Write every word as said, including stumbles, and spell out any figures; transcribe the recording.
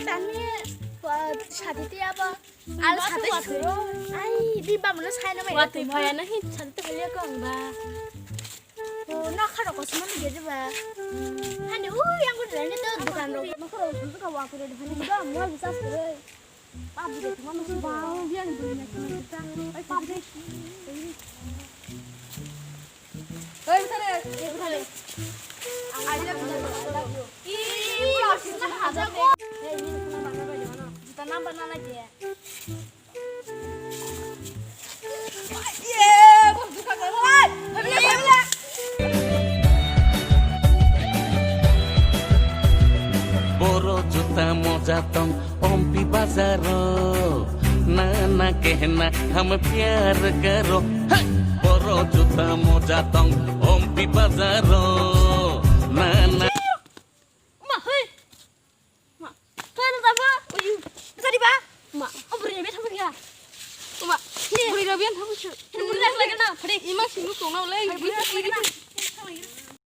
Tani, wa, sadi te abo. Al sadi suro. Ai, di ba mano sai na mai. Wa twi phaya na hi sadi te phaya ko ang ba. O, na kharo ko sima ni ge ba. Hani u yang ko dene to dukan ro. Ma kharo ko ka wa ko de hani ba mo bi sas ko. Pap de ma mo ba. Yang ko na ko ta. Ai pap de. Oi, bwsare, oi, bwsare. I love you, I love you. Ih, plastic na hajak ko. Hey, ini kena mana ba jana? Juta nambah nana je. Ye, bos duka ko. Hai, habile, habile. Boro juta moja tong ompi bazaro. Na na kehna hum pyar karo. Hey! Boro juta moja tong ompi bazaro. Na na. Ma, hey. Ma. Kaya na ba? Uyu. Tadi ba? Ma. Oh, beri ni biar thamu ya. Ma. Beri ni biar thamu sih. Beri ni lagi na. Pade. Ima sih lu kong na ulai. Beri ni lagi na.